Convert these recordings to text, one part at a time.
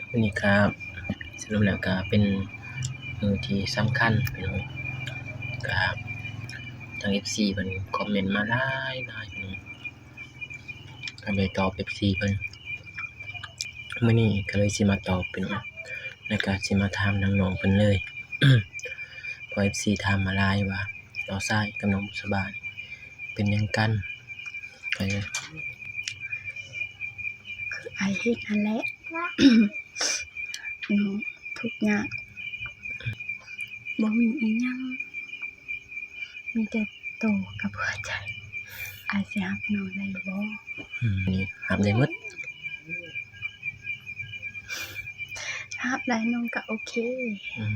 ມື້ນີ້ກະສະຫຼຸບແລ້ວກະເປັນມື້ທີ່ສຳຄັນພີ່ນ້ອງ ກະທາງເອັຟຊີເພິ່ນຄອມເມັນມາຫຼາຍໆ ພີ່ນ້ອງ ກະໄດ້ຕອບເອັຟຊີເພິ່ນ ມື້ນີ້ກະເລີຍຊິມາຕອບພີ່ນ້ອງ ແລ້ວກະຊິມາຖາມທາງນ້ອງເພິ່ນເລີຍ ເພາະເອັຟຊີຖາມມາຫຼາຍວ່າ ບ່າວຊາຍກັບນ້ອງບຸດສະບາ ເປັນຫຍັງກັນ? ຄືອ້າຍເຮັດຫັ້ນແຫຼະ ນ້ອງທຸກຍາກ ບໍ່ມີອີ່ຫຍັງ ມີແຕ່ໂຕກັບຫົວໃຈ ອ້າຍຊິຮັບນ້ອງໄດ້ບໍ່? ອືມ ຮັບໄດ້ໝົດ. ຫາກໄດ້ນ້ອງກະໂອເຄ ອືມ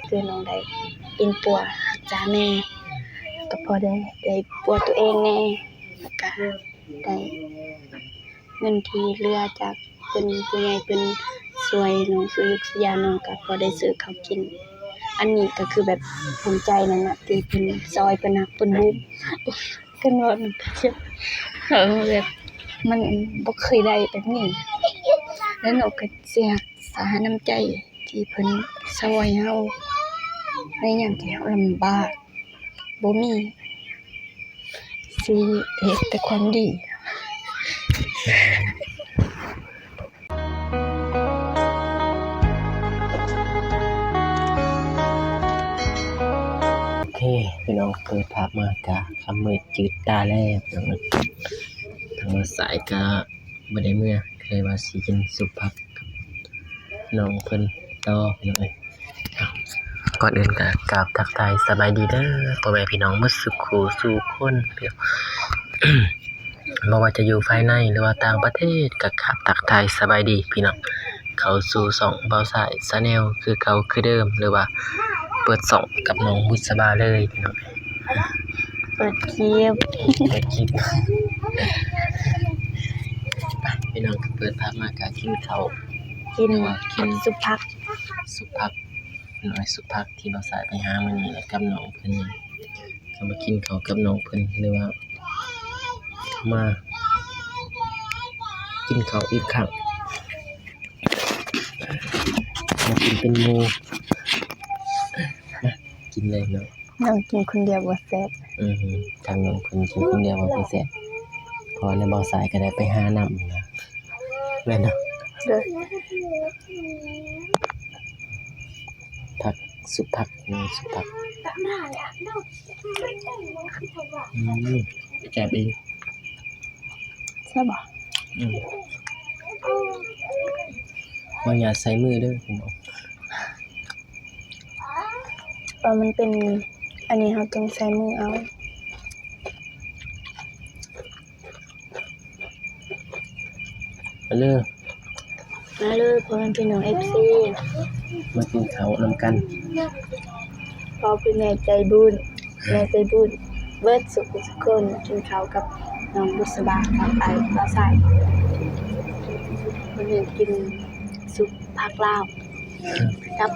ຄືນ້ອງໄດ້ປິ່ນປົວຮັກສາແມ່ ກະພໍໄດ້ ໄດ້ປົວໂຕເອງແດ່ ແລ້ວກະໄດ້ເງິນທີ່ເຫຼືອຈາກເພິ່ນ ຜູ້ໃຫຍ່ເພິ່ນຊ່ວຍນ້ອງ ຊື້ຢູກຊື້ຢານ້ອງ ກະພໍໄດ້ຊື້ເຂົ້າກິນ ອັນນີ້ກະຄືແບບພູມໃຈນັ້ນນະ ທີ່ເພິ່ນຊ່ອຍ ເພິ່ນຮັກເພິ່ນຮູ້ ຄັນເວົ້ານ້ຳຕາຈະ ເອີ ແບບມັນບໍ່ເຄີຍໄດ້ແບບນີ້ ແລ້ວນ້ອງກະຊິຮັກສານ້ຳໃຈທີ່ເພິ່ນຊ່ອຍເຮົາໃນຍາມທີ່ເຮົາລຳບາກ ບໍ່ມີ ຊິເຮັດແຕ່ຄວາມດີ. ໂອເຄ ພີ່ນ້ອງ ເປີດພາບມາກະຄ່ຳມືດຈືດຕາແລ້ວ ພີ່ນ້ອງເອີຍ ທາງບ່າວຊາຍກະບໍ່ໄດ້ເມືອ ກະເລີຍວ່າຊິກິນຊຸບຜັກກັບນ້ອງເພິ່ນຕໍ່ ພີ່ນ້ອງເອີຍ. ເອົ້າ ກ່ອນອື່ນກະກາບທັກທາຍສະບາຍດີເດີ ພໍ່ແມ່ພີ່ນ້ອງໝົດສູ່ຄູ່ສູ່ຄົນ ບໍ່ວ່າຈະຢູ່ພາຍໃນ ຫຼືວ່າຕ່າງປະເທດ ກະກາບທັກທາຍສະບາຍດີພີ່ນ້ອງ ເຂົ້າສູ່ຊ່ອງບ່າວຊາຍ Channel ຄືເກົ່າຄືເດີມ ຫຼືວ່າເປີດຊ່ອງກັບນ້ອງບຸດສະບາເລີຍພີ່ນ້ອງ ເປີດຄລິບ ເປີດຄລິບ ໄປ ພີ່ນ້ອງ ເປີດພາບມາກະກິນເຂົ້າ ກິນ ຫຼືວ່າກິນຊຸບຜັກ ຊຸບຜັກ ນ້ອຍ ຊຸບຜັກທີ່ບ່າວຊາຍໄປຫາມື້ນີ້ແຫຼະກັບນ້ອງເພິ່ນ ກະມາກິນເຂົ້າກັບນ້ອງເພິ່ນ ຫຼືວ່າມາກິນເຂົ້າອີກຄັ້ງ ມາກິນເປັນໝູ່ ມາກິນເລີຍເນາະ ນ້ອງກິນຄົນດຽວບໍ່ແຊບ ອື ທາງນ້ອງເພິ່ນກິນຄົນດຽວວ່າບໍ່ແຊບ ເພາະວ່ານ້ອງບ່າວຊາຍກະໄດ້ໄປຫານຳນະ ແມ່ນເນາະ ໂດຍ ຜັກ ຊຸບຜັກ ອື ຊຸບຜັກ ອື ແຊບອີ່ ແຊບບໍ່? ອື ບໍ່ຢ່າໃສ່ມືເດີ ເພາະມັນເປັນ ອັນນີ້ເຮົາຕ້ອງໃຊ້ມືເອົາ. ມາເລີຍ ມາເລີຍ ພໍ່ແມ່ພີ່ນ້ອງເອັຟຊີ ມາກິນເຂົ້ານຳກັນ ພໍ່ຜູ້ໃຫຍ່ໃຈບຸນ ແມ່ໃຈບຸນ ເບິດສູ່ຜູ້ສູ່ຄົນ ກິນເຂົ້າກັບນ້ອງບຸດສະບາ ກັບອ້າຍບ່າວຊາຍ ມື້ນີ້ກິນຊຸບຜັກລາວ ກັບ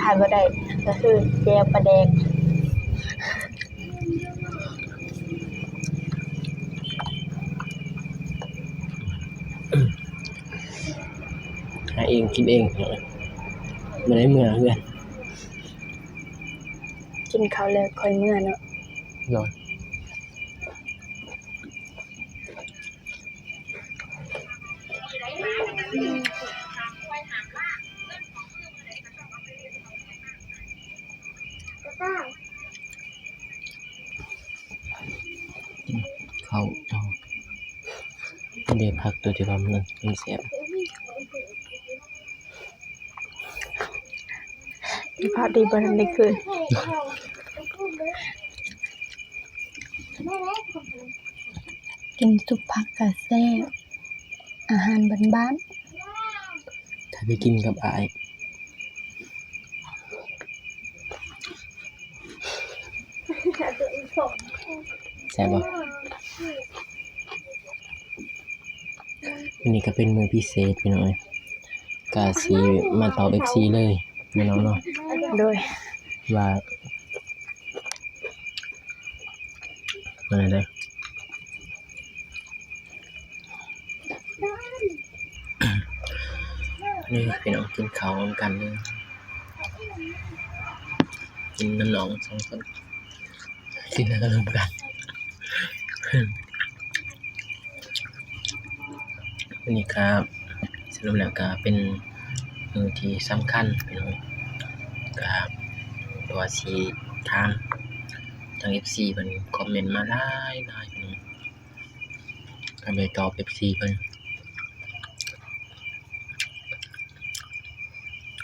ຂາດບໍ່ໄດ້ກະຄືແຈ່ວປາແດກ ຫາເອງກິນເອງ ບໍ່ໄດ້ເມືອເຮືອນ ກິນເຂົ້າແລ້ວຄ່ອຍເມືອເນາະ ໂດຍ. ເຂົ້າ ເດ ຜັກໂຕທີ່ວ່າມັນ ມັນແຊບ. ພາບດີບໍ່ທັນໄດ້ຄືນ ກິນຊຸບຜັກກະແຊບ ອາຫານບ້ານໆ ຖ້າໄປກິນກັບອ້າຍ ແຊບບໍ່? ມື້ນີ້ກະເປັນມື້ພິເສດພີ່ນ້ອງເອີຍ ກະຊິມາຕອບເອັຟຊີເລີຍພີ່ນ້ອງເນາະ ໂດຍ ວ່າ ເປັນຈັ່ງໃດ? ມື້ນີ້ ນີ້ພີ່ນ້ອງ ກິນເຂົ້ານຳກັນເດີ ກິນນຳນ້ອງສອງຄົນ ກິນນຳກັນ ມື້ນີ້ກະສະຫຼຸບແລ້ວກະເປັນມື້ທີ່ສຳຄັນພີ່ນ້ອງ ກະວ່າຊິຖາມທາງເອັຟຊີເພິ່ນຄອມເມັນມາຫຼາຍໆ ກະໄດ້ຕອບເອັຟຊີເພິ່ນ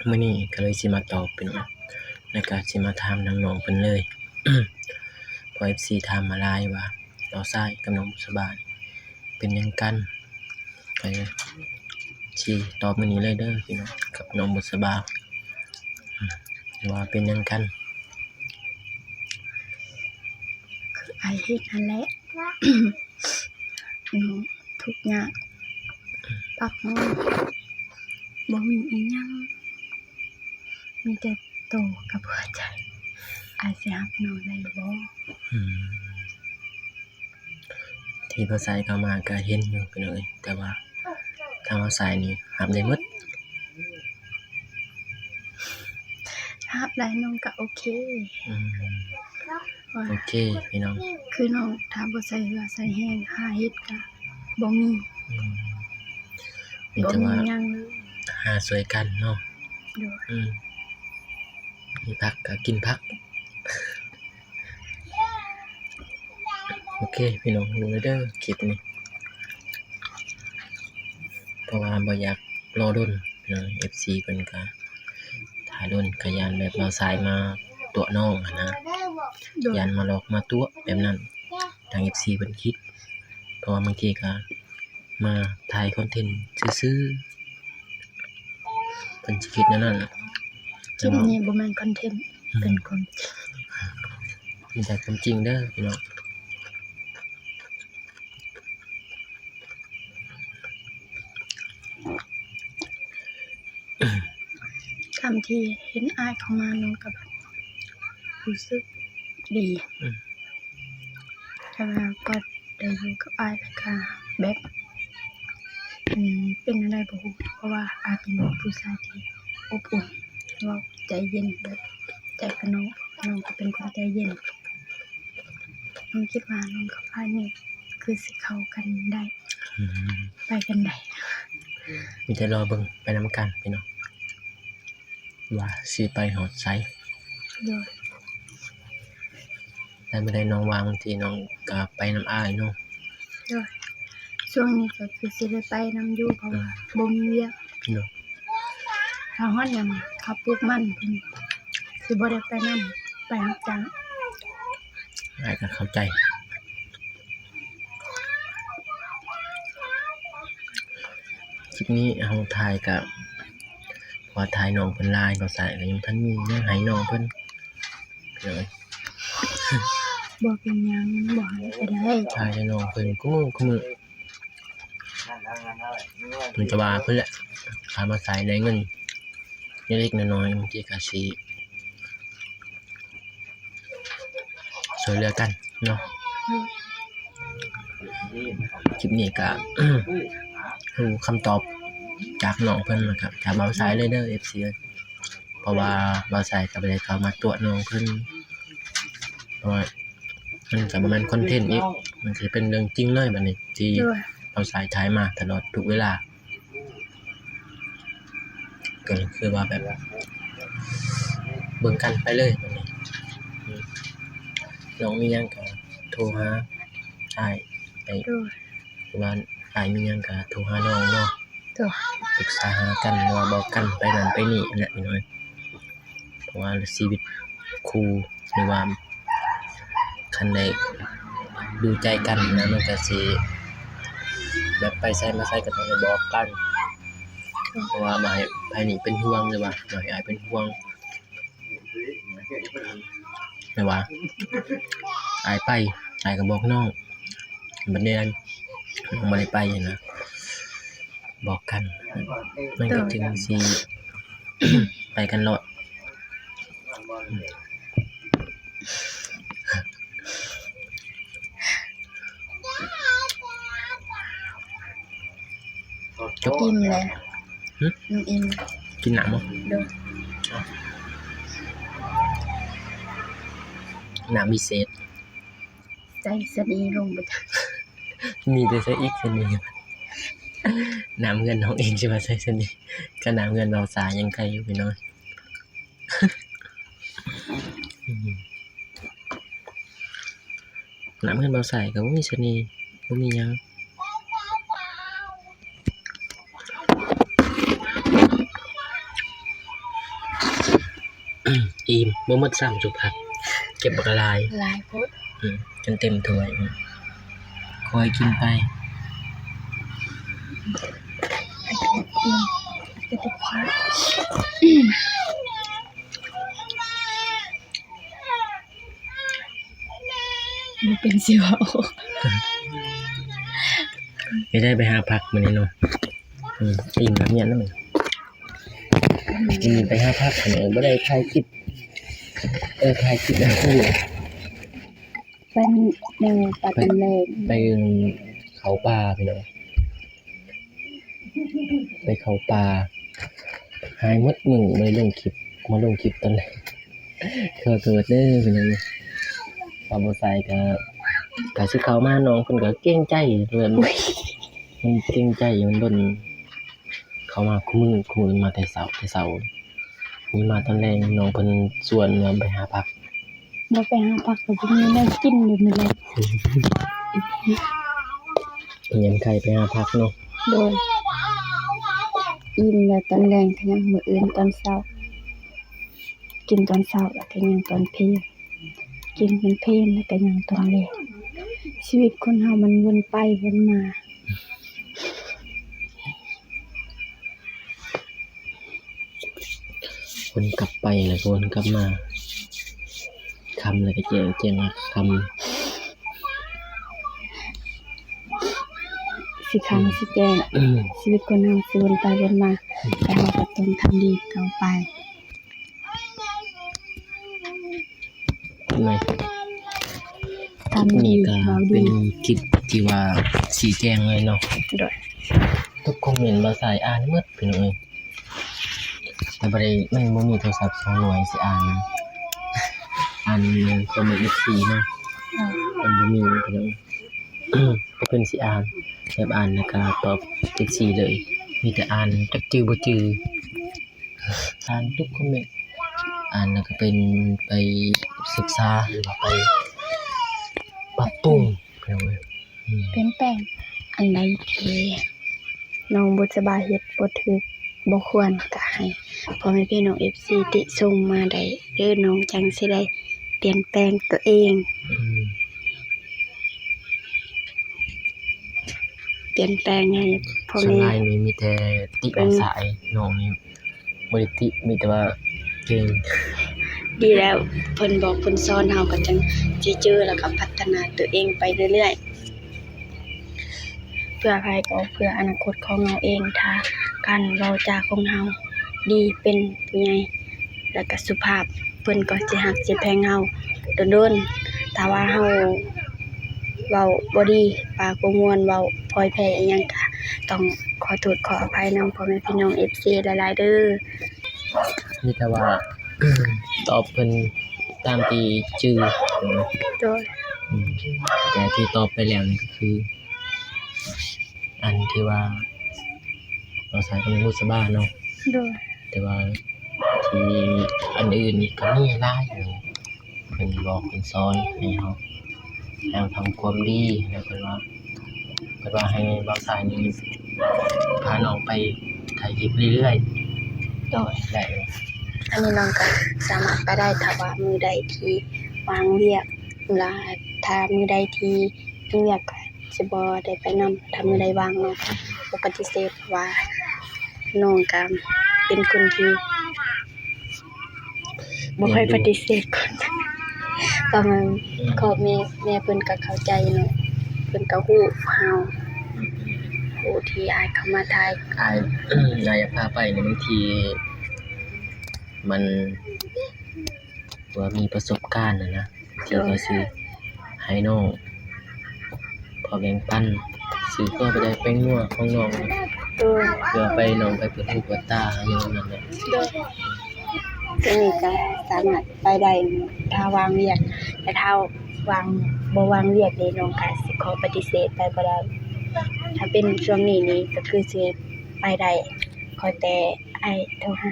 ມື້ນີ້ກະເລີຍຊິມາຕອບເພິ່ນ ແລ້ວກະຊິມາຖາມທາງນ້ອງເພິ່ນເລີຍ ເພາະເອັຟຊີຖາມມາຫຼາຍວ່າ ບ່າວຊາຍກັບນ້ອງບຸດສະບາເປັນຫຍັງກັນ ກະຊິຕອບມື້ນີ້ເລີຍເດີພີ່ນ້ອງ ກັບນ້ອງບຸດສະບາ ວ່າເປັນຫຍັງກັນ ຄືອ້າຍເຮັດຫັ້ນແຫຼະ ເນາະ ທຸກຍາກ ປາກໝໍ້ ບໍ່ມີອີ່ຫຍັງ ມີແຕ່ໂຕກັບຫົວໃຈ ອ້າຍຊິຮັບນ້ອງໄດ້ບໍ່? ອືມ ທີ່ບ່າວຊາຍເຂົ້າມາກະເຫັນຢູ່ພີ່ນ້ອງເອີຍ ແຕ່ວ່າທາງບ່າວຊາຍນີ້ຮັບໄດ້ໝົດ ຮັບໄດ້ນ້ອງກະໂອເຄ ອືມ ໂອເຄພີ່ນ້ອງ ຄືນ້ອງ ຖ້າບໍ່ໃສ່ເຫື່ອໃສ່ແຮງຫາເຮັດກະບໍ່ມີ ອືມ ມີແຕ່ວ່າ ບໍ່ມີຫຍັງເລີຍ ຫາຊ່ວຍກັນເນາະ ໂດຍ ອືມ ມີຜັກກະກິນຜັກ ໂອເຄພີ່ນ້ອງ ຮູ້ແລ້ວເດີຄລິບນີ້ ເພາະວ່າບໍ່ຢາກລໍດົນ ເອີ ເອັຟຊີເພິ່ນກະຖ້າດົນ ກະຢ້ານແບບບ່າວຊາຍມາຕົວະນ້ອງຫັ້ນນະ ໂດຍ ຢ້ານມາຫຼອກມາຕົວະແບບນັ້ນ ທາງເອັຟຊີເພິ່ນຄິດ ເພາະວ່າບາງທີກະມາຖ່າຍຄອນເທັນຊື່ໆ ເພິ່ນຊິຄິດແນວນັ້ນແຫຼະ ຄລິບນີ້ບໍ່ແມ່ນຄອນເທັນ ອືມ ເປັນຄວາມຈິງ ມີແຕ່ຄວາມຈິງເດີພີ່ນ້ອງ ຕາມທີ່ເຫັນອ້າຍເຂົ້າມາ ນ້ອງກະແບບຮູ້ສຶກດີ ອືມ ແຕ່ວ່າກໍໄດ້ຢູ່ກັບອ້າຍແລ້ວກະແບບ ອືມ ເປັນແນວໃດບໍ່ຮູ້ ເພາະວ່າອ້າຍເປັນຜູ້ຊາຍທີ່ອົບອຸ່ນ ເວົ້າໃຈເຢັນ ແບບໃຈຂະໜອງ ນ້ອງກະເປັນຄົນໃຈເຢັນ ນ້ອງຄິດວ່ານ້ອງກັບອ້າຍນີ້ຄືຊິເຂົ້າກັນໄດ້ ອືມ ໄປກັນໄດ້ ມີແຕ່ລໍເບິ່ງໄປນຳກັນພີ່ນ້ອງ ວ່າຊິໄປຮອດໃສ ໂດຍ ແຕ່ມື້ໃດນ້ອງວ່າງ ບາງທີນ້ອງກະໄປນຳອ້າຍເນາະ ໂດຍ ຊ່ວງນີ້ກະຄືຊິໄດ້ໄປນຳຢູ່ ເພາະວ່າ ອືມ ບໍ່ມີວຽກ ໂດຍ ຖ້າຮອດຍາມເຂົາປູກມັນ ເພິ່ນຊິບໍ່ໄດ້ໄປນຳ ໄປຮັບຈ້າງ ອ້າຍກະເຂົ້າໃຈ ຄລິບນີ້ເຮົາຖ່າຍກະ ເພາະວ່າຖ່າຍນ້ອງເພິ່ນຫຼາຍ ບ່າວຊາຍກະຍັງບໍ່ທັນມີຫຍັງໃຫ້ນ້ອງເພິ່ນ ເອີ ບໍ່ເປັນຫຍັງ ບໍ່ໃຫ້ກະໄດ້ ຖ່າຍໃຫ້ນ້ອງເພິ່ນຄູ່ມື້ ຄືມື້ ມັນຈະວ່າເພິ່ນແຫຼະ ຖ້າບ່າວຊາຍໄດ້ເງິນເລັກໆນ້ອຍໆ ບາງທີກະຊິຊ່ວຍເຫຼືອກັນເນາະ ຄລິບນີ້ກະ ຮູ້ຄຳຕອບຈາກນ້ອງເພິ່ນ ແລ້ວກະຈາກບ່າວຊາຍເລີຍເດີ ເອັຟຊີ ເອີຍ ເພາະວ່າບ່າວຊາຍກະບໍ່ໄດ້ເຂົ້າມາຕົວະນ້ອງເພິ່ນ ເພາະວ່າ ມັນກະບໍ່ແມ່ນຄອນເທັນອີກ ມັນກະຊິເປັນເລື່ອງຈິງເລີຍບາດນີ້ ທີ່ ໂດຍ ບ່າວຊາຍຖ່າຍມາຕະຫຼອດທຸກເວລາ ກະຄືວ່າແບບ ເບິ່ງກັນໄປເລີຍບາດນີ້ ອືມ ນ້ອງມີຫຍັງກະໂທຫາອ້າຍໄດ້ ໂດຍ ຫຼືວ່າອ້າຍມີຫຍັງກະໂທຫານ້ອງເນາະ ໂດຍ ປຶກສາຫາກັນ ຫຼືວ່າບອກກັນໄປນັ້ນໄປນີ້ຫັ້ນແຫຼະພີ່ນ້ອງ ເພາະວ່າຊີວິດຄູ່ ຫຼືວ່າຄັນໄດ້ດູໃຈກັນນະ ມັນກະຊິແບບໄປໃສມາໃສກະຕ້ອງໄດ້ບອກກັນ ເພາະວ່າບໍ່ໃຫ້ໃຜນີ້ເປັນຫ່ວງ ຫຼືວ່າບໍ່ໃຫ້ອ້າຍເປັນຫ່ວງ ແບບວ່າອ້າຍໄປ ອ້າຍກະບອກນ້ອງ ບັດນີ້ນ້ອງບໍ່ໄດ້ໄປຫັ້ນນະ ບອກກັນ ມັນກະຈຶ່ງຊິໄປກັນລອດ ຈົບ ອີ່ມແລ້ວ ຫຶ? ນ້ອງອີ່ມ ກິນນ້ຳບໍ່? ໂດຍ. ນ້ຳວິເສດ ໃສ່ຊະນີລົງບໍ່ຈັກ. ມີແຕ່ໃສ່ອີກຊະນີ. ນ້ຳເຮືອນນ້ອງເອງຊິວ່າໃສ່ຊະນີ ກະນ້ຳເຮືອນເບົາສາຍັງໄຄຢູ່ພີ່ນ້ອງ. ອືມ ນ້ຳເຮືອນເບົາສາກະບໍ່ມີຊະນີ ບໍ່ມີຫຍັງ. ອີ່ມ ບໍ່ໝົດຊ້ຳຈຸພັກ ເກັບບັກຫຼາຍ ຫຼາຍໂພດ. ອືມ ຈົນເຕັມຖ້ວຍ ຄ່ອຍກິນໄປ. ບໍ່ເປັນຊິເວົ້າ. ໄປໄດ້ໄປຫາຜັກມື້ນີ້ເນາະ. ອືມ ອີ່ມແລ້ວເນາະ ມື້ນີ້ໄປຫາຜັກ ເອີ ບໍ່ໄດ້ຖ່າຍຄລິບ ເອີ ຖ່າຍຄລິບແລ້ວ ໄປແນວປ່າຕອນແລງ ໄປເຂົ້າປ່າພີ່ນ້ອງ. ໄປເຂົ້າປ່າ ຫາຍໝົດມື້ ບໍ່ໄດ້ລົງຄລິບ ມາລົງຄລິບຕອນແລງ. ຂໍໂທດເດີພີ່ນ້ອງ ວ່າບໍ່ໃສ່ກະ ກະຊິເຂົ້າມາ ນ້ອງເພິ່ນກະເກງໃຈ ເພິ່ນ ມັນເກງໃຈ ມັນດົນ ເຂົ້າມາຄູ່ມື້ ຄູ່ມື້ ມາແຕ່ເຊົ້າ ແຕ່ເຊົ້າ ມີມາຕອນແລງ ນ້ອງເພິ່ນຊວນວ່າໄປຫາຜັກ. ບໍ່ໄປຫາຜັກກະບໍ່ມີແນວກິນຢູ່ນີ້ແຫຼະ. ເພິ່ນຍັງໄຄໄປຫາຜັກເນາະ. ໂດຍ. ອີ່ມແລ້ວຕອນແລງກະຍັງ ມື້ອື່ນຕອນເຊົ້າ ກິນຕອນເຊົ້າ ແລ້ວກະຍັງຕອນເພນ ກິນເປັນເພນ ແລ້ວກະຍັງຕອນແລງ. ຊີວິດຄົນເຮົາມັນວົນໄປວົນມາ. ວົນກັບໄປແລ້ວກະວົນກັບມາ ຄ່ຳແລ້ວກະແຈ້ງ ແຈ້ງແລ້ວກະຄ່ຳ ຊິຄ່ຳຊິແຈ້ງ. ຊີວິດຄົນເຮົາຊິວົນໄປວົນມາ ແຕ່ເຮົາກະຕ້ອງທຳດີຕໍ່ໄປ. ຄລິບນີ້ກະເປັນຄລິບທີ່ວ່າຊີ້ແຈງເລີຍເນາະ. ໂດຍ. ທຸກຄອມເມັນບ່າວສາຍອ່ານໝົດພີ່ນ້ອງເອີຍ ແຕ່ບໍ່ໄດ້ ມັນບໍ່ມີໂທລະສັບສອງໜ່ວຍຊິອ່ານ ອ່ານຄອມເມັນເອັຟຊີເນາະ. ມັນບໍ່ມີພີ່ນ້ອງ ເພິ່ນຊິອ່ານ ແບບອ່ານແລ້ວກະຕອບເອັຟຊີເລີຍ ມີແຕ່ອ່ານຈັກຈື່ບໍ່ຈື່. ອ່ານທຸກຄອມເມັນ ອ່ານແລ້ວກະເປັນໄປສຶກສາ ຫຼືວ່າໄປປັບປຸງ ພີ່ນ້ອງເອີຍ ປ່ຽນແປງ ອັນໃດທີ່ນ້ອງບຸດສະບາເຮັດບໍ່ຖືກບໍ່ຄວນ ກະໃຫ້ພໍ່ແມ່ພີ່ນ້ອງເອັຟຊີຕິຊົມມາໄດ້ເດີ ນ້ອງຈັ່ງຊິໄດ້ປ່ຽນແປງຕົວເອງ. ອືມ. ປ່ຽນແປງໃຫ້ພໍ່ແມ່ ສ່ວນຫຼາຍນີ້ມີແຕ່ຕິບ່າວສາຍ ນ້ອງນີ້ບໍ່ໄດ້ຕິ ມີແຕ່ວ່າເກັ່ງ. ດີແລ້ວ ເພິ່ນບອກເພິ່ນສອນ ເຮົາກະຈັ່ງຊິຈື່ ແລ້ວກະພັດທະນາຕົວເອງໄປເລື້ອຍໆ ເພື່ອໃຜກໍເພື່ອອະນາຄົດຂອງເຮົາເອງ. ຖ້າການເວົ້າຈາຂອງເຮົາດີ ເປັນຜູ້ໃຫຍ່ ແລ້ວກະສຸພາບ ເພິ່ນກໍຊິຮັກຊິແພງເຮົາດົນໆ. ຖ້າວ່າເຮົາເວົ້າບໍ່ດີ ປາກບໍ່ມ່ວນ ເວົ້າພອຍແພ້ອີ່ຫຍັງ ກະຕ້ອງຂໍໂທດຂໍອະໄພນຳພໍ່ແມ່ພີ່ນ້ອງເອັຟຊີຫຼາຍໆເດີ. ມີແຕ່ວ່າຕອບເພິ່ນຕາມທີ່ຈື່. ໂດຍ. ອືມ ແຕ່ທີ່ຕອບໄປແລ້ວນີ້ກະຄື ອັນທີ່ວ່າ ເວົ້າສາຍກະຮູ້ສະບາເນາະ. ໂດຍ. ແຕ່ວ່າທີ່ອັນອື່ນນີ້ກະມີຫຼາຍຢູ່ ເພິ່ນບອກເພິ່ນສອນໃຫ້ເຮົາ ໃຫ້ເຮົາທຳຄວາມດີ ແລ້ວເພິ່ນວ່າ ເພິ່ນວ່າໃຫ້ບ່າວສາຍນີ້ພານ້ອງໄປຖ່າຍຄລິບເລື້ອຍໆ. ໂດຍ. ໄດ້. ອັນນີ້ນ້ອງກະສາມາດໄປໄດ້ ຖ້າວ່າມື້ໃດທີ່ວ່າງວຽກ ລະ ຖ້າມື້ໃດທີ່ມີວຽກກະ ຊິບໍ່ໄດ້ໄປນຳ ຖ້າມື້ໃດວ່າງເນາະ ບໍ່ປະຕິເສດ ເພາະວ່ານ້ອງກະເປັນຄົນທີ່ບໍ່ຄ່ອຍປະຕິເສດຄົນ ປະມານ ອືມ ຂອບແມ່ ແມ່ເພິ່ນກະເຂົ້າໃຈເນາະ ເພິ່ນກະຮູ້ເຮົາ ຮູ້ທີ່ອ້າຍເຂົ້າມາຖ່າຍ ອ້າຍ ອ້າຍຢາກພາໄປໃນບາງທີມັນ ວ່າມີປະສົບການຫັ້ນນະ ທີ່ວ່າຊິໃຫ້ນ້ອງພໍແບ່ງປັນ ຊື້ເພື່ອໄປໄດ້ແປ້ງນົວຂອງນ້ອງ ໂດຍ ເພື່ອໄປ ນ້ອງໄປເປີດຫູເປີດຕາຫຍັງນັ້ນແຫຼະ. ໂດຍ ໂຕນີ້ກໍສາມາດໄປໄດ້ ຖ້າວ່າງວຽກ, ແຕ່ຖ້າວ່າງ ບໍ່ວ່າງວຽກນີ້ ນ້ອງກໍຊິຂໍປະຕິເສດໄປບໍ່ໄດ້. ຖ້າເປັນຊ່ວງນີ້ນີ້ກໍຄືຊິໄປໄດ້ ຂໍແຕ່ອ້າຍໂທຫາ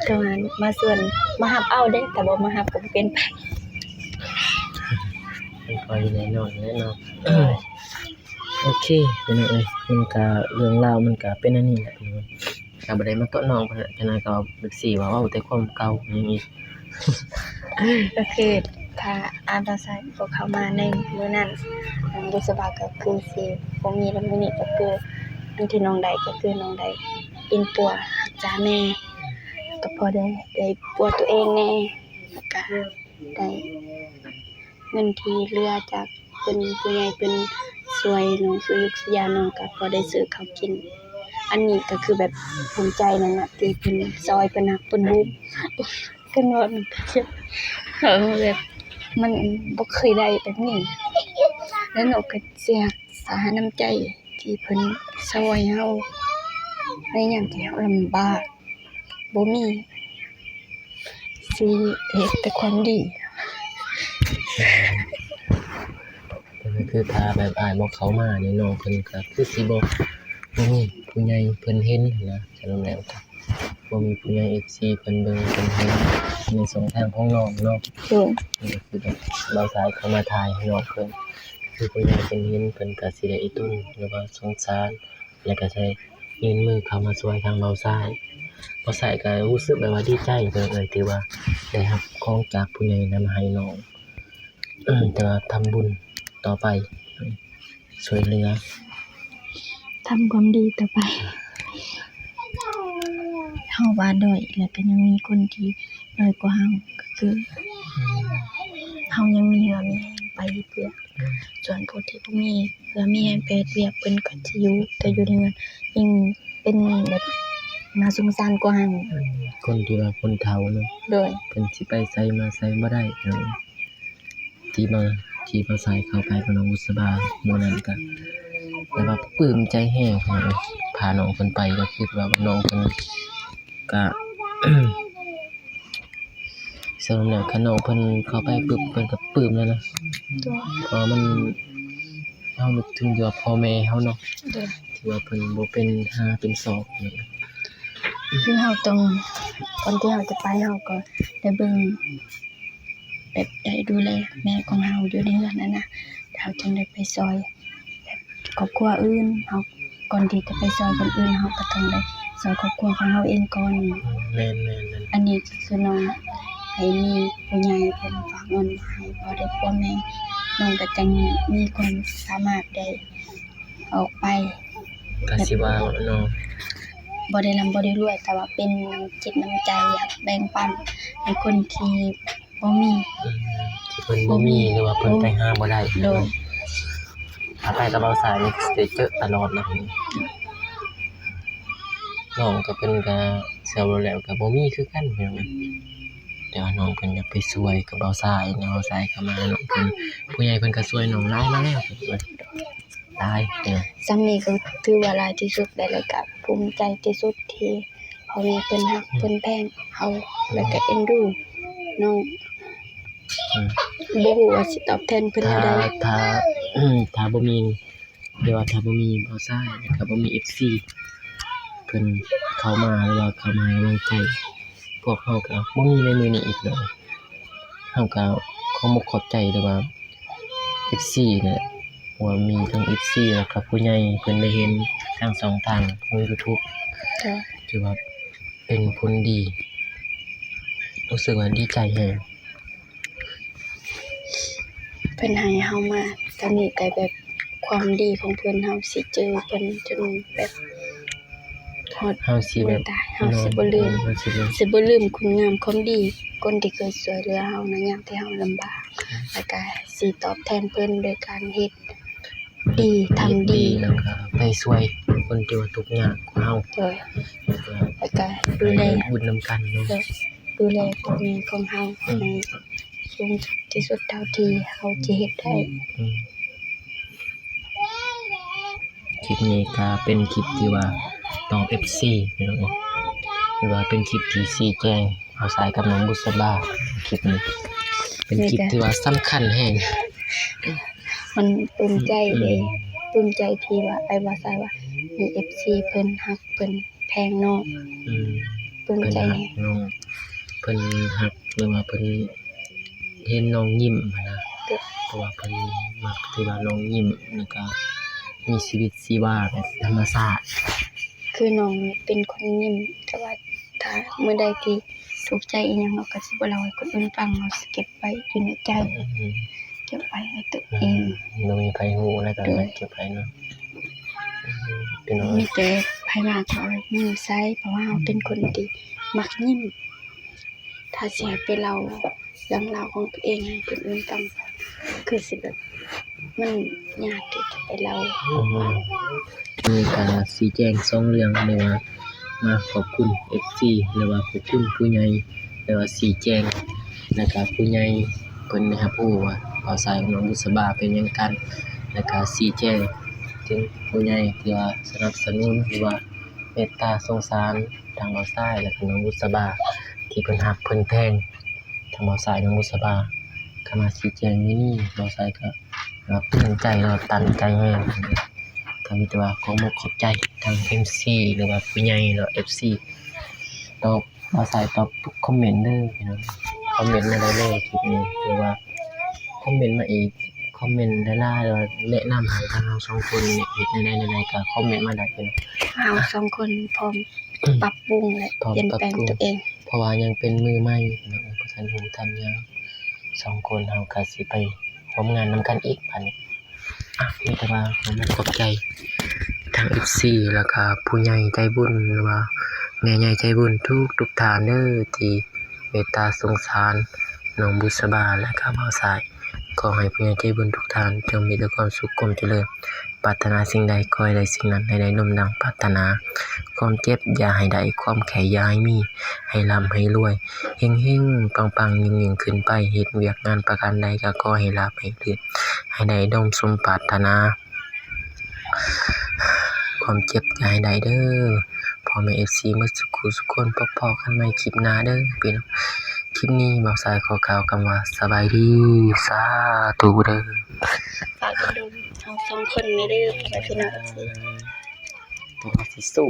ໂທຫາມາຊວນ ມາຮັບເອົາເດ້. ຖ້າບໍ່ມາຮັບກໍບໍ່ເປັນໄປ. ມັນກໍຢູ່ໃນນ້ອງແຫຼະເນາະ. ໂອເຄ ພີ່ນ້ອງເອີຍ ມັນກະ ເລື່ອງລາວມັນກະເປັນອັນນີ້ແຫຼະ ກະບໍ່ໄດ້ມາໂຕະນ້ອງເພິ່ນ ຈັ່ງໃດກໍເອັຟຊີວ່າເວົ້າແຕ່ຄວາມເກົ່າຫຍັງອີກ. ກໍຄືຖ້າອາບໍ່ໃສ່ບໍ່ເຂົ້າມາໃນມື້ນັ້ນ ນ້ອງບຸດສະບາກໍຄືຊິບໍ່ມີ ແລ້ວມື້ນີ້ກໍຄືອັນທີ່ນ້ອງໄດ້ ກໍຄືນ້ອງໄດ້ປິ່ນປົວຮັກສາແມ່ ກໍພໍໄດ້ ໄດ້ປົວຕົວເອງແດ່ ແລ້ວກະໄດ້ ເງິນທີ່ເຫຼືອຈາກເພິ່ນ ຜູ້ໃຫຍ່ເພິ່ນຊ່ວຍນ້ອງ ຊຸກຊຸກຢານ້ອງ ກໍພໍໄດ້ຊື້ເຂົ້າກິນ. ອັນນີ້ກໍຄືແບບພູມໃຈນັ້ນນະ ທີ່ເພິ່ນຊ່ອຍ ເພິ່ນຮັກ ເພິ່ນຮູ້ ເພິ່ນເວົ້ານຳ ເພິ່ນເຈັບ ເອີ ແບບມັນບໍ່ເຄີຍໄດ້ແບບນີ້ ແລ້ວນ້ອງກໍຊິຮັກສານ້ຳໃຈທີ່ເພິ່ນຊ່ອຍເຮົາໃນຍາມທີ່ເຮົາລຳບາກ. ບໍ່ມີ ຊິເຮັດແຕ່ຄວາມດີ. ກໍຄືຖ້າແບບອ້າຍບໍ່ເຂົ້າມານີ້ ນ້ອງເພິ່ນກໍຄືຊິບໍ່ ບໍ່ມີຜູ້ໃຫຍ່ເພິ່ນເຫັນຫັ້ນນະ. ສະຫຼຸບແລ້ວກໍບໍ່ມີຜູ້ໃຫຍ່ເອັຟຊີເພິ່ນເບິ່ງເພິ່ນເຫັນໃນຊ່ອງທາງຂອງນ້ອງເນາະ. ໂດຍ ນີ້ກໍຄືແບບບ່າວຊາຍເຂົ້າມາຖ່າຍໃຫ້ນ້ອງເພິ່ນ ຄືຜູ້ໃຫຍ່ເພິ່ນເຫັນ ເພິ່ນກໍຊິໄດ້ອີ່ຕຸນ ຫຼືວ່າສົງສານ ແລ້ວກໍໄດ້ຍື່ນມືເຂົ້າມາຊ່ວຍທາງບ່າວຊາຍ. ບ່າວຊາຍກໍຮູ້ສຶກແບບວ່າດີໃຈເດີ ທີ່ວ່າໄດ້ຮັບຂອງຈາກຜູ້ໃຫຍ່ນຳມາໃຫ້ນ້ອງ ແຕ່ວ່າທຳບຸນຕໍ່ໄປ ຊ່ວຍເຫຼືອ ທຳຄວາມດີຕໍ່ໄປ. ເຮົາວ່າດ້ອຍ ແລ້ວກໍຍັງມີຄົນທີ່ດ້ອຍກວ່າເຮົາ ກໍຄືເຮົາຍັງມີເຫື່ອມີແຮງໄປເຮັດວຽກ. ສ່ວນຜູ້ທີ່ບໍ່ມີເຫື່ອມີແຮງໄປເຮັດວຽກ ເພິ່ນກໍຈະຢູ່ ແຕ່ຢູ່ໃນເຮືອນ ຍິ່ງເປັນແບບໜ້າສົງສານກວ່າຫັ້ນ. ຄົນທີ່ວ່າຄົນເຖົ້າເນາະ. ໂດຍ ເພິ່ນຊິໄປໃສມາໃສບໍ່ໄດ້ເນາະ. ທີ່ມາ ທີ່ມາສາຍເຂົ້າໄປກັບນ້ອງບຸດສະບາມື້ນັ້ນ ກໍແບບວ່າປຶ້ມໃຈແຮງ ພານ້ອງເພິ່ນໄປ ກໍຄິດວ່ານ້ອງເພິ່ນ ກະ ສຳລັບແລ້ວ ຄັນນ້ອງເພິ່ນເຂົ້າໄປປຶບ ເພິ່ນກໍປຶ້ມແລ້ວນະ. ໂດຍ ເພາະວ່າມັນ ເຮົານຶກເຖິງຢູ່ວ່າພໍ່ແມ່ເຮົາເນາະ. ໂດຍ ທີ່ວ່າເພິ່ນບໍ່ເປັນຫາເປັນຊອກ. ຄືເຮົາຕ້ອງ ກ່ອນທີ່ເຮົາຈະໄປ ເຮົາກໍໄດ້ເບິ່ງ ແບບໄດ້ດູແລແມ່ຂອງເຮົາຢູ່ໃນເຮືອນຫັ້ນນະ ເຮົາຈຶ່ງໄດ້ໄປຊ່ອຍແບບຄອບຄົວອື່ນ. ເຮົາ ກ່ອນທີ່ຈະໄປຊ່ອຍຄົນອື່ນ ເຮົາກໍຕ້ອງໄດ້ຊ່ອຍຄອບຄົວຂອງເຮົາເອງກ່ອນ. ແມ່ນໆໆ ອັນນີ້ກໍຄືນ້ອງໃຫ້ມີຜູ້ໃຫຍ່ເພິ່ນຝາກເງິນມາໃຫ້ ພໍໄດ້ຜົວແມ່ ນ້ອງກໍຈັ່ງມີຄວາມສາມາດໄດ້ ອອກໄປ ກະຊິວ່າເນາະ ບໍ່ໄດ້ລ່ຳບໍ່ໄດ້ລວຍ ແຕ່ວ່າເປັນນ້ຳຈິດນ້ຳໃຈ ຢາກແບ່ງປັນໃຫ້ຄົນທີ່ບໍ່ມີ ອືມ ທີ່ເພິ່ນບໍ່ມີ ບໍ່ມີ ຫຼືວ່າເພິ່ນໄປຫາບໍ່ໄດ້. ໂດຍ ຖ້າໄປກັບບ່າວຊາຍນີ້ຊິໄດ້ເຈີຕະຫຼອດເນາະ. ນ້ອງກໍເພິ່ນກໍເຊື່ອວ່າແລ້ວກໍບໍ່ມີຄືກັນ ພີ່ນ້ອງ. ແຕ່ວ່ານ້ອງເພິ່ນຢາກໄປຊ່ວຍກັບບ່າວຊາຍເນາະ ບ່າວຊາຍກໍມາເນາະ ເພິ່ນ ຜູ້ໃຫຍ່ເພິ່ນກໍຊ່ວຍນ້ອງຫຼາຍມາແລ້ວ. ຫຼາຍເດີ ຊ່ຳນີ້ກໍຖືວ່າຫຼາຍທີ່ສຸດແລ້ວ ແລ້ວກໍພູມໃຈທີ່ສຸດທີ່ພໍ່ແມ່ເພິ່ນຮັກ ອືມ ເພິ່ນແພງເຮົາ ອືມ ແລ້ວກໍເອັນດູນ້ອງ. ອືມ ບໍ່ຮູ້ວ່າຊິຕອບແທນເພິ່ນແນວໃດ ຖ້າ ຖ້າ ຖ້າບໍ່ມີ ແຕ່ວ່າຖ້າບໍ່ມີບ່າວຊາຍ ແລ້ວກໍບໍ່ມີເອັຟຊີເພິ່ນເຂົ້າມາ ຫຼືວ່າເຂົ້າມາໃຫ້ກຳລັງໃຈ ພວກເຮົາກໍບໍ່ມີໃນມື້ນີ້ອີກເນາະ. ເຮົາກໍຂໍຂອບໃຈ ຫຼືວ່າ ເອັຟຊີນັ້ນແຫຼະ ວ່າມີທັງເອັຟຊີ ແລ້ວກໍຜູ້ໃຫຍ່ເພິ່ນໄດ້ເຫັນທາງຊ່ອງທາງຂອງຢູທູບ ເຈົ້າ ຖືວ່າເປັນຜົນດີ ຮູ້ສຶກວ່າດີໃຈແຮງ. ເພິ່ນໃຫ້ເຮົາມາຕອນນີ້ກໍແບບຄວາມດີຂອງເພິ່ນ ເຮົາຊິຈື່ເພິ່ນຈົນແບບ ຮອດ ເຮົາຊິແບບ ມື້ຕາຍ ເຮົາຊິບໍ່ລືມ ເຮົາຊິບໍ່ ຊິບໍ່ລືມຄຸນງາມຄວາມດີ ຄົນທີ່ເຄີຍຊ່ວຍເຫຼືອເຮົາໃນຍາມທີ່ເຮົາລຳບາກ ແລ້ວກະຊິຕອບແທນເພິ່ນໂດຍການເຮັດດີ ເຮັດ ທຳດີ ເຮັດດີ ແລ້ວກະໄປຊ່ວຍຄົນທີ່ວ່າທຸກຍາກກວ່າເຮົາ ໂດຍ ແລ້ວກະດູແລ ໄດ້ບຸນນຳກັນເນາະ ໂດຍ ດູແລພໍ່ແມ່ຂອງເຮົາ ອືມ ໃຫ້ສູງທີ່ສຸດເທົ່າທີ່ເຮົາຈະເຮັດໄດ້ ອືມ. ຄລິບນີ້ກໍເປັນຄລິບທີ່ວ່າຕອບເອັຟຊີ ພີ່ນ້ອງເອີຍ ຫຼືວ່າເປັນຄລິບທີ່ຊີ້ແຈງບ່າວຊາຍກັບນ້ອງບຸດສະບາ. ຄລິບນີ້ເປັນຄລິບທີ່ວ່າສຳຄັນແຮງ ມັນປຶ້ມໃຈເດ້ ອືມ ປຶ້ມໃຈທີ່ວ່າອ້າຍບ່າວຊາຍວ່າມີເອັຟຊີເພິ່ນຮັກເພິ່ນແພງນ້ອງ ອືມ ປຶ້ມໃຈ ເພິ່ນຮັກນ້ອງ ເພິ່ນຮັກ ຫຼືວ່າເພິ່ນເຫັນນ້ອງຍິ້ມຫັ້ນນະ ເພາະວ່າເພິ່ນມັກທີ່ວ່ານ້ອງຍິ້ມ ແລ້ວກໍມີຊີວິດຊີວາແບບທຳມະຊາດ ຄືນ້ອງເປັນຄົນຍິ້ມ ແຕ່ວ່າຖ້າມື້ໃດທີ່ທຸກໃຈອີ່ຫຍັງ ເຮົາກໍຊິບໍ່ເລົ່າໃຫ້ຄົນອື່ນຟັງ ເຮົາຊິເກັບໄວ້ຢູ່ໃນໃຈ ອືມ ເກັບໄວ້ໃຫ້ຕົວເອງ ອືມ ບໍ່ມີໃຜຮູ້ ແລ້ວກໍເກັບໄວ້ເນາະ ອືມ ພີ່ນ້ອງ ມີແຕ່ໃຜມາກໍຍິ້ມໃສ່ ເພາະວ່າເຮົາເປັນຄົນທີ່ມັກຍິ້ມ ຖ້າຊິໃຫ້ໄປເລົ່າເລື່ອງລາວຂອງຕົວເອງໃຫ້ຄົນອື່ນຟັງ ຄືຊິແບບ ມັນຍາກທີ່ຈະໄປເລົ່າ ອືມ ມີການຊີ້ແຈງສອງເລື່ອງ ຫຼືວ່າມາຂອບຄຸນເອັຟຊີ ຫຼືວ່າຂອບຄຸນຜູ້ໃຫຍ່ ຫຼືວ່າຊີ້ແຈງ ແລ້ວກະຜູ້ໃຫຍ່ເພິ່ນໄດ້ຮັບຮູ້ວ່າບ່າວຊາຍກັບນ້ອງບຸດສະບາເປັນຫຍັງກັນ ແລ້ວກະຊີ້ແຈງເຖິງຜູ້ໃຫຍ່ທີ່ວ່າສະໜັບສະໜູນ ຫຼືວ່າເມດຕາສົງສານທາງບ່າວຊາຍ ແລ້ວກະນ້ອງບຸດສະບາ ທີ່ເພິ່ນຮັກເພິ່ນແພງ ທາງບ່າວຊາຍນ້ອງບຸດສະບາ ເຂົ້າມາຊີ້ແຈງຢູ່ນີ້ ບ່າວຊາຍກໍຕື່ນໃຈ ແລ້ວກໍຕັນໃຈແຮງ ກໍມີແຕ່ວ່າຂໍຂອບອົກຂອບໃຈທາງເອັຟຊີ ຫຼືວ່າຜູ້ໃຫຍ່ ຫຼືວ່າເອັຟຊີ ຕອບ ບ່າວຊາຍຕອບທຸກຄອມເມັນເດີພີ່ນ້ອງ ຄອມເມັນມາໄດ້ເລີຍຄລິບນີ້ ຫຼືວ່າຄອມເມັນມາອີກ ຄອມເມັນຫຼາຍໆ ຫຼືວ່າແນະນຳໃຫ້ທາງເຮົາສອງຄົນເຮັດແນວໃດແນວໃດ ກໍຄອມເມັນມາໄດ້ພີ່ນ້ອງ ເຮົາສອງຄົນພ້ອມປັບປຸງ ແລະ ປ່ຽນແປງຕົວເອງ ເພາະວ່າຍັງເປັນມືໃໝ່ພີ່ນ້ອງ ບໍ່ທັນຮູ້ທັນຫຍັງ ສອງຄົນເຮົາກໍຊິໄປຮ່ວມງານນຳກັນອີກບາດນີ້ ອະ ມີແຕ່ວ່າຂໍຂອບໃຈທາງເອັຟຊີ ແລ້ວກະຜູ້ໃຫຍ່ໃຈບຸນ ຫຼືວ່າແມ່ໃຫຍ່ໃຈບຸນທຸກໆທ່ານເດີ ທີ່ເມດຕາສົງສານນ້ອງບຸດສະບາ ແລະກະບ່າວຊາຍ ຂໍໃຫ້ຜູ້ໃຫຍ່ໃຈບຸນທຸກທ່ານ ຈົ່ງມີແຕ່ຄວາມສຸກຄວາມຈະເລີນ ປາດຖະໜາສິ່ງໃດຂໍໃຫ້ໄດ້ສິ່ງນັ້ນ ໃຫ້ໄດ້ສົມດັ່ງປາດຖະໜາ ຄວາມເຈັບຢ່າໃຫ້ໄດ້ ຄວາມໄຂ້ຢ່າໃຫ້ມີ ໃຫ້ລ່ຳໃຫ້ລວຍ ເຮັງໆ ປັງໆ ຍິ່ງໆ ຂຶ້ນໄປ ເຮັດວຽກງານປະການໃດກໍຂໍໃຫ້ລາບໃຫ້ລື່ນ ໃຫ້ໄດ້ສົມດັ່ງປາດຖະໜາ ຄວາມເຈັບຢ່າໃຫ້ໄດ້ເດີ ພໍ່ແມ່ເອັຟຊີໝົດສຸຂູສຸຄົນ ພົບພໍ້ກັນໃໝ່ຄລິບໜ້າເດີພີ່ນ້ອງ ຄລິບນີ້ບ່າວຊາຍຂໍກ່າວຄຳວ່າສະບາຍດີ ສາທຸເດີ ຝາກເບິ່ງເຮົາສອງຄົນແດ່ເດີ ພໍ່ແມ່ພີ່ນ້ອງເອັຟຊີ ຕ້ອງເອົາຊິສູ້